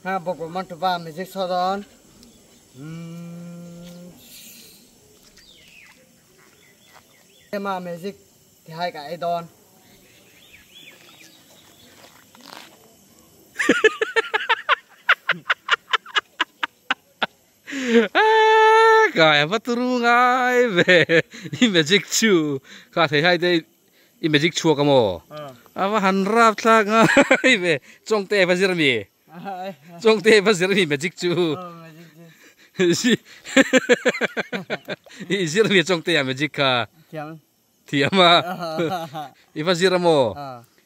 Ha bok man tu ba music so don. Ma magic thì hai cái đòn. Cái bắt ru ngay về i magic chu kha thấy hai đây i magic chua cái mò à và hắn rap thak ngay về trong tê và zir mi trong tê và zir mi magic chu i zir mi trong tê magic kha thiam mà i va zir mo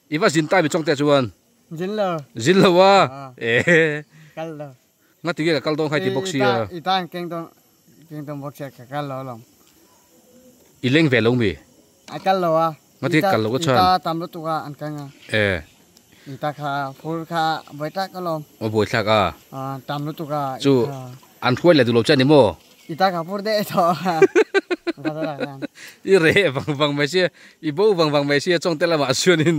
i va zin tai mi trong tê chuan zin lo wa e kal lo nga ti ge kal dong khai ti box sia i tan keng dong box sia kal lo long i leng ve lo mi a kal lo a nga ti kal lo ko chan ta tam lo tu ka an ka nga e i ta kha phur kha boi ta ka lo o boi thla ka a tam lo tu ka chu an thuai le du lo chan ni mo i ta kha phur de tho i re vang vang mai sia i bo vang vang mai sia chong te lama chuanin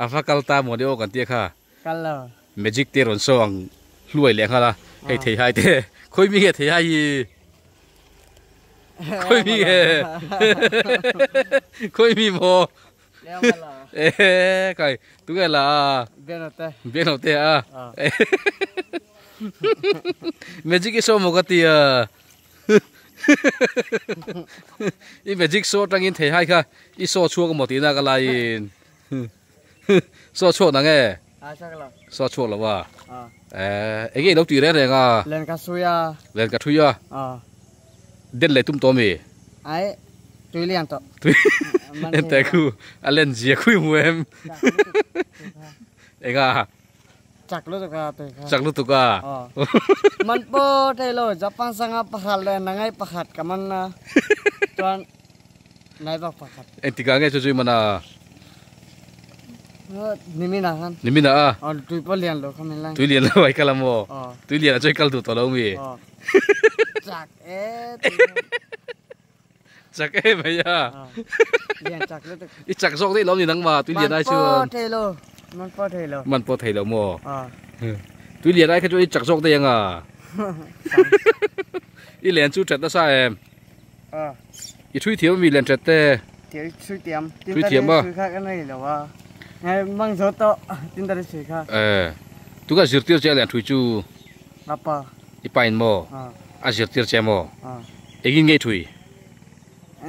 a va kal ta mo de o kan tia kha kal lo magic te ron so ang hluai leh nghala hei thei hai te khoi mi nge thei hai hi khoi mi nge khoi mi mo e kai tu nge la ben te a magic i so mo ka tia i magic so tangin thei hai kha i so chuak mo ti na ka lain so chuak na nge so chuak lo wa e enge lo ti re re nga len ka suya len ka thuya den le tum to mi ai tui lian to tui en te khu a len zia khui mu em enga chak lu tu ka te chak lu tu ka man po thei lo japan sanga pakhal le nangai pakhat kaman na chuan nai bak pakhat en tika nge chu chu mana nimina han nimina a on tui po lian lo khamin lang tui lian lo ai kalamo tui lian a choi kal tu to lo mi chak e chak e mai ya lian chak lu tu i chak zok dei lo ni nang ma tui lian ai chu man po thei lo man po thei lo man po thei lo mo tui lian ai kha chu i chak zok dei anga i lian chu chat na sa em i thui thiam mi lian chat te thui thiam thui thiam ma thui kha ka nei lo wa ngai mang zo to tin ta sui kha e tu ka zir tir che lian thui chu apa i pain mo a zir tir che mo egin ngei thui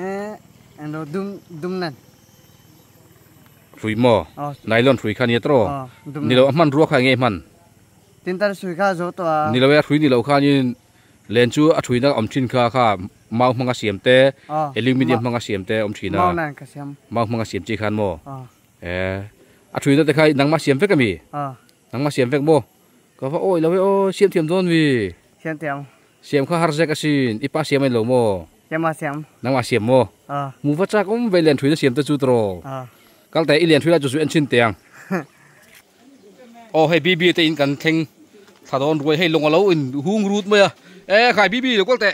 e endo dum dum nan thui mo nylon thui kha ni tro ni lo man ruwa kha ngei man tin ta sui kha zo to a ni lo ya thui ni lo kha ni len chu a thui na om thin kha kha mau manga siam te aluminium manga siam te om thina mau nan ka siam mau manga siam chi khan mo e a thui na te khai nang ma siam vek ami nang ma siam vek mo ka va oi lo o siam thiam don wi siam thiam siam kha har zek asin ipa siam ai lo mo siam ma siam nang ma siam mo mu va chak om ve len thui na siam te chu tro kal te i len thui la chu chu en chin tiang o hei bb te in kan thleng thadon ruai hei long alo in hung rut mai a e khai bb lo kal te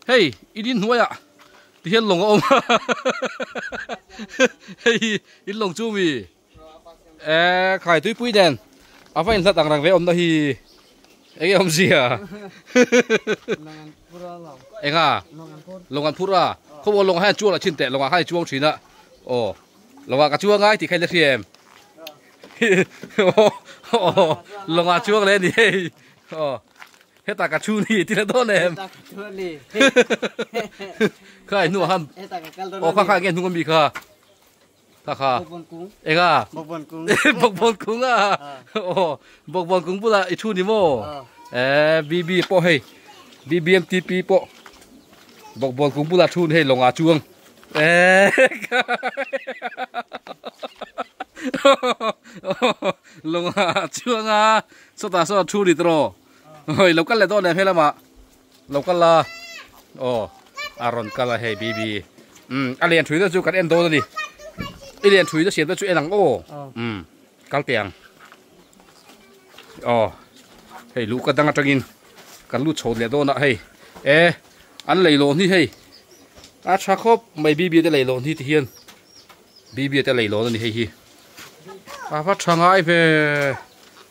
hei idin hnuaia ti hian long a awm hei in long chu mi e khai tui pui nen a va in hlat ang rang ve awm na hi enge awm zia enga long an phur a khaw long hai chuang la chin te long a hai chuang thina o long a ka chuang ngai ti khai le hriam long a chuang le ni hei o heta ka chu ni ti la don em khai nu ham o kha kha nge nu mi kha kha kha enga bok bon kung bok bon kung a o bok bon kung bula i thu ni mo e bb po hei bbmtp po bok bon kung bula thu hei longa chuang e longa chuang a so ta so thu ni tro hoi lo kal le don em helama lo kal la o aron kala hei bb a lian thui da chu kan en do ni i lian thui da siam da chu enang o kal tiang o hei lu ka dang atangin kan lu chho le do na hei e an lei lo ni hei a tha khop mai bb te lei lo ni ti hian bb te lei lo ni hei hi a va tha ngai ve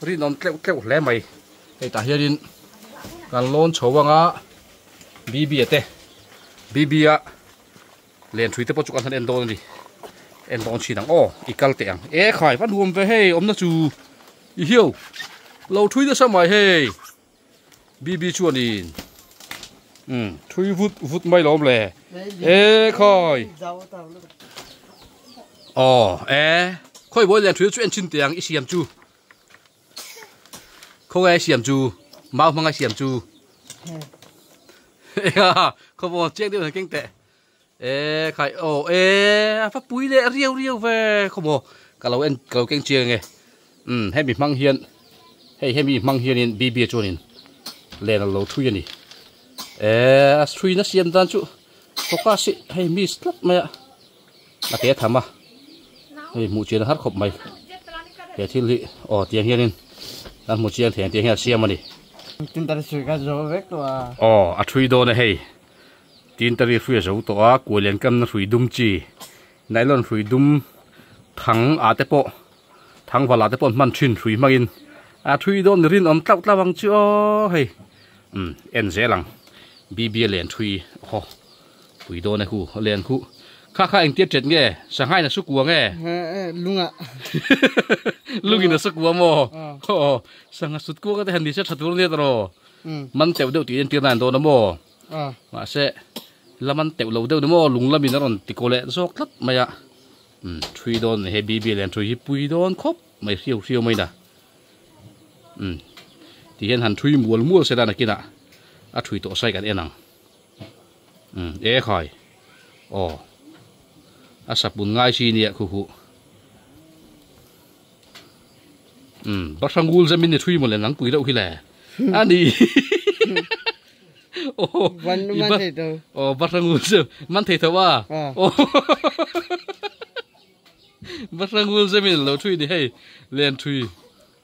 ri nom tleu tleu hle mai Hei tah hianin kan lawn chho anga BB a te BB a len thui te pawh chu kan han en dawn a ni. En dawn chin ang aw i kal teh ang. E khai va nuam ve hei awmna chu i hiau lo thui nasa mai hei BB chuanin um thui vut vut mai lo awm le. E khai aw e khawi bawi len thui chu en chin teh ang i siam chu. Khawngaih a siam chu mau hmanga siam chu eng khawbaw chiang deuh keng teh e khai aw e a va pui leh riau riau ve khawbaw ka lo en ka lo keng chiang e um hemi hmang hian hei hemi hmang hianin bb chuanin len a lo thui a ni e a thui na siam dan chu focus hi hei miss tlat mai a. A ke tham a hei hmuh chian a har khawp mai he thil hi aw tiang hianin kan hmu chiang thei ang tiang hian a siam a ni. Aw a thui dawn a hei tintari hrui a zo tawh a kualian kamna hrui dum chi nylon hrui dum thang ah te pawh thang val ah te pawh an hman thin hrui hmangin a thui dawn ni rinawm tlauh tlauh ang chu aw hei umm en zel ang bb a len thui aw. Pui dawn e hu, len khu. Kha kha engtia tet nge? Sanghain a su kua nge? Lunga. Lungin a su kua maw? Aw, sangha sut kua ka te han ni se tha tur ania tawh. Man teuh deuh tih entir nan dawn a maw? Mahse, la man teuh lo deuh ni maw? Lung lamin a rawn ti kaw leh zawk tlat mai a. Thui dawn he BB len thui hi pui dawn khawp mai hriau hriau mai na. Ti hian han thui mual mual se la nakinah a thui tawh sai kan en ang. Umm e khai aw a sapun ngai chi nia khu khu umm bahrangul zemin ni thui mawle nang pui reuh hi le a ni aw aw bahrangul zem man thei tho a aw bahrangul zemin lo thui ni hei len thui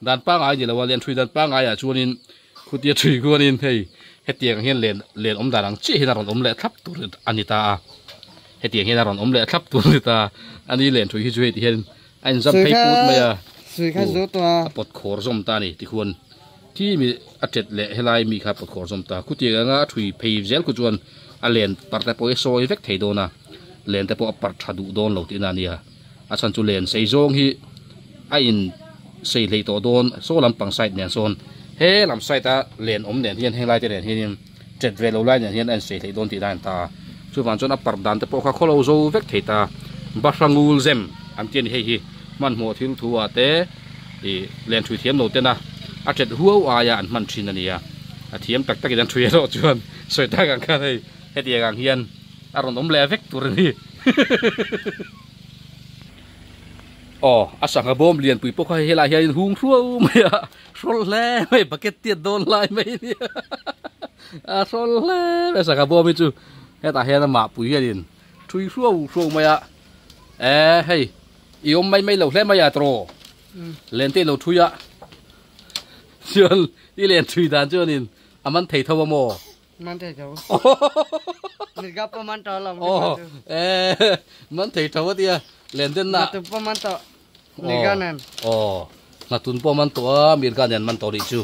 Dan pangai ni lo a, lian thui dan pangai ah chuanin khutia thui kuanin hei hetiang hian len len awm dan ang chiah hian a rawn awm leh thlap tur a ni ta a, hetiang hian a rawn awm leh thlap tur a ni ta a ni len thui hi chu hei ti hian a inzam phei put mai a, a pawt khawr zawm ta a ni tikhuan khi mi a tet leh helai mi kha a pawt khawr zawm ta khutiang anga a thui phei zel khu chuan a len parh te pawh hi a sawi vek thei dawn a, len te pawh a parh tha duh dawn lo tihna a nia. A chhan chu len sei zawng hi a in sei hlei tawh dawn saw lampang side nen sawn he lam side a len awm nen hian heng lai te nen hianin tet ve lo lai nen hian a in sei hlei dawn tih lai a ni ta a chuvang chuan a parh dan te pawh kha khawlo zo vek thei ta Bahrangul zem an tih a ni hei hi hmanhmawh thil thu ah te ih len thui thiam lo ten a a tet huau aia an hman thin a ni a a thiam tak tak in an thui erawh chuan sawi tak ang khan hei hetiang ang hian a rawn awm leh vek tur a ni. Aw a sangha bawm lianpui pawh kha helai hian in hung hruau mai a hrawl hle mai bucket tiat dawn lai mai a nia a hrawl hle mai sangha bawm hi chu hetah hian amah pui hian in thui hruau hruau mai a e hei i awm mai mai lo hle mai a tawh len te ilo thui a chuan i len thui dan chuan in a man thei tho a maw. Man thei tho. Mirga pawh man tawh lo. Oh, eh, man thei tho atia. Len den na. Natun pawh man tawh. Mirga nen. Oh, natun pawh man tawh a, mirga nen man tawh nih chu.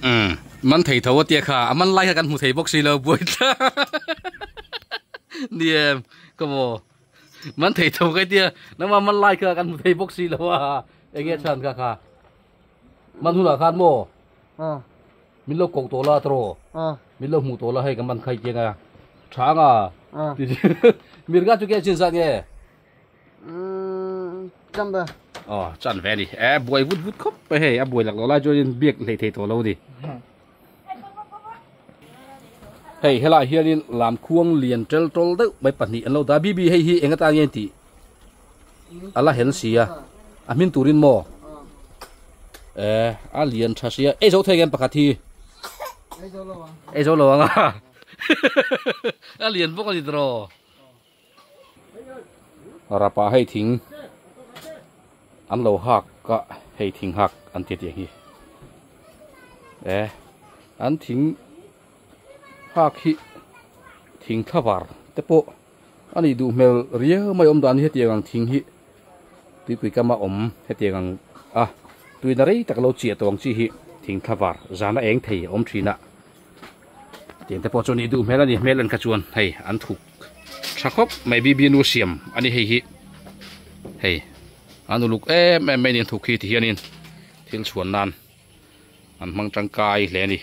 Um, man thei tho atia kha. A man lai kha kan hmu thei bawk si lo buai tla. Niem, ka maw. Man thei tho kai tia. Nangma man lai kha kan hmu thei bawk si lo a. Enge chhan kha kha. Man hunah khan maw? Ah. Min lo koh tawh la tawh min lo hmuh tawh la hei ka man khai kiang a tha anga mirga chu ke chin zat nge chan ve aw chan ve ni e buai vut vut khawp mai hei a buai lak lo lai chuan biak hlei thei tawh lo ni hei helai hianin lamkhuang lian tel tawl deuh mai pahnih an lo dah bibi hei hi eng atan nge tih a la hel si a a hmin turin maw e a lian tha sia ei zo thei ngem pakhat hi ei zo lo ang a a lian bawk a ni tawh rapa hei thing an lo hak a hei thing hak an ti tih hi e an thing hak hi thing thlavar te pawh A nih duh hmel riau mai awm dan hi hetiang ang thing hi tuipui kama awm hetiang ang a tuina rei tak lo chiah tawh ang chi hi. Thing thlavar zana eng thei a awm thin a, tiang te pawh chuan ih duh hmel a ni hmel en kha chuan hei an thuk tha khawp mai BB nu siam a ni hei hi hei an uluk em em mai a ni an thuk hi ti hianin thil chhuan nan an hmang tangkai hle a ni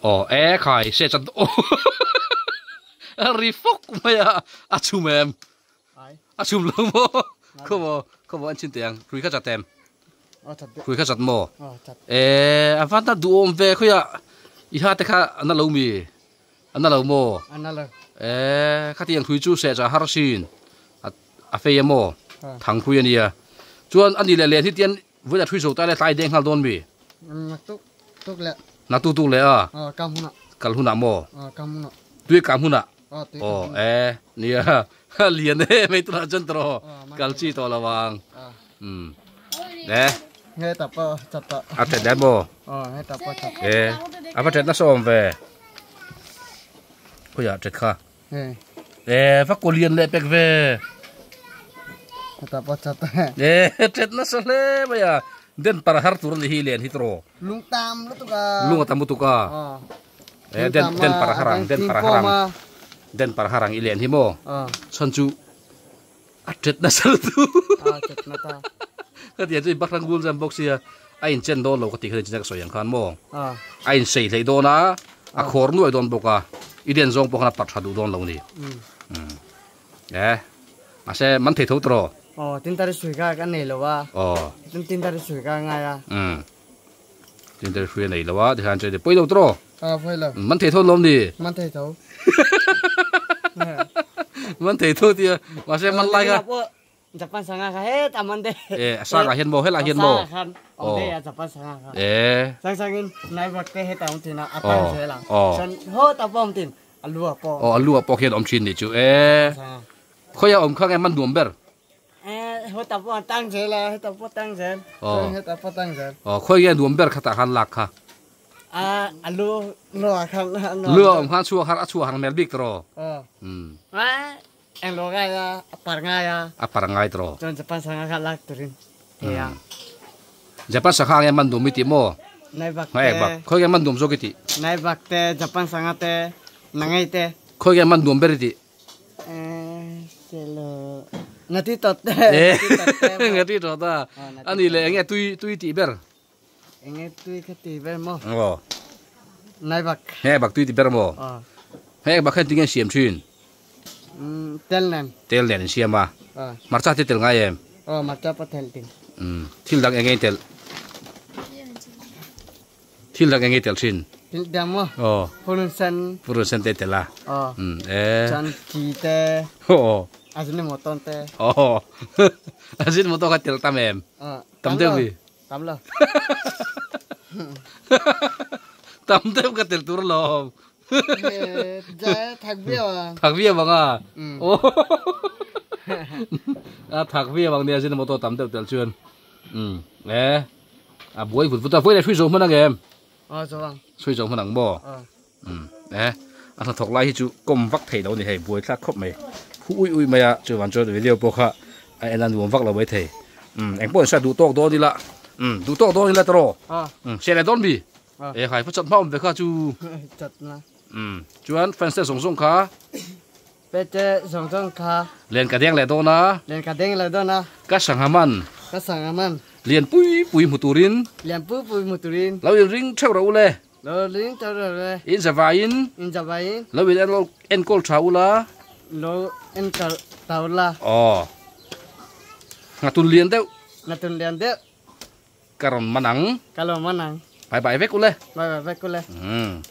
aw e khai se chan a ri fawk mai a a chhum em. A chhum lo maw? Khaw khaw an chin teh ang. Hrui kha chat em? Hrui kha chat maw? E a van ta duhawm ve khawiah i ha te kha a na lo mi? A na lo maw? A na lo. E khatiang hrui chu seh chah har sin. A fei a maw? Thang hrui a nia. Chuan a ni leh len hi tian vawiin a hrui zo ta le tlai deng nghal dawn mi? Na tuk tuk leh. Na tuk tuk leh a? Kam hunah. Kal hunah maw? Kam hunah. Tui kam hunah. Aw e nia lian e mai tunah chuan tawh kal chi tawh lo ang um e nge ta pa chat ta a that dan maw aw nge ta pa chat e a va that nasa awm ve khawiah that kha e va kaw lian leh pek ve ta pa chat e that nasa hle mai a den par har tur a ni hi lian hi tawh lung tam lutuk a lung a tam lutuk a Eh, den den par harang den par harang den par harang i len hi maw chhan chu a tet na sal tu ka tia chu bakrang gul jam bawk sia a in chen dawn lo ka ti kha chin ka sawi ang khan maw a in sei hlei dawn a a khawr nuai dawn bawk a i den zawng pawh khan a pat tha duh dawn lo ni eh mahse man thei tho tawh aw tin tari sui ka ka nei lo a aw tin tin tari sui ka ngai a Tin te hruai a nei lo a tikhan chuan pawi lo tawh Ah pawi lo. Man thei tho lawm ni. Man thei tho. Man thei tho tia mahse man lai kha. Japan sanga kha het a man de. E a sanga hian maw helai hian maw. Sanga khan awm de a Japan sanga kha. E. Sang sangin nai bak te het a awm thin a a tang zel a. Chuan ho ta pawh awm thin a lu ah pawh. Aw a lu ah pawh khian awm thin ni chu e. Khawi a awm kha nge man nuam ber. Heta pawh an tang zel a, heta pawh tang zel. Chuan heta pawh tang zel. Aw, khawi nge nuam ber khatah khan lak kha? A, a lu nuah khan. Lu a awm khan chhuak har, a chhuak har hmel bik tawh. Aw. Eng lo ngai a, a par ngai a. A par ngai tawh. Chuan Japan sangha kha lak turin thei a. Japan sangha nge man nuam i tih maw? Nai bak te. Ngai bak. Khawi nge man nuam zawk i tih? Nai bak te, Japan sangha te, nangai te. Khawi nge man nuam ber i tih? Ngati tawt te. Ngati tawt a. Ani leh enge tui tui tih ber. Enge tui kha tih ber maw? Aw. Nai bak. Nai bak tui tih ber maw? Aw. Hei bak khan tinge siam thin? Tel nen. Tel nen in siam a. Aw. Hmarcha te tel ngai em? Aw hmarcha pawh tel tin. Thil dang enge in tel? Thil dang enge tel thin? Thil dang maw? Aw. Purun sen. Purun sen te tel a. Aw. E. Chuan chi te. Aw. Ajinomoto te. Aw. Ajinomoto kha tel tam em? Aw. Tam deuh mi? Tam lo. Tam deuh ka tel tur alawm. Jai thak viau ang. Thak viau ang a. Aw. A thak viau ang nia Ajinomoto tam deuh tel chuan. E. A buai vut vut a, vawi leh hrui zo hman ang em? Aw zo ang. Hrui zo hman ang maw? Aw. Um e, a hnathawk lai hi chu kawm vak thei lo a ni hei, buai thlak khawp mai. Hu ui ui mai a, chuvan chuan video pawh kha a en a nuam vak lo mai thei. Um engpawh in hriat duh tawk dawn ila, um duh tawk dawn ila tawh. Aw. Um hriat leh dawn mi? Aw. E khai chat hma awm ve kha chu. Chat na. Um chuan fans te zawng zawng kha. Pete zawng zawng kha. Len ka deng leh dawn a. Len ka deng leh dawn a. Ka sangha man. Ka sangha man. Lian pui pui hmu turin. Lian pui pui hmu turin. Lo in ring theuh rawh u le. Lo ring theuh rawh u le. In zavaiin. In zavaiin. Lo in enkawl tha u la. Lo enkawl tha u la. Aw. Ngatun lian deuh. Ngatun lian deuh. Ka rawn man ang. Ka rawn man ang. Bye bye vek u le. Bye bye vek u le. Umm.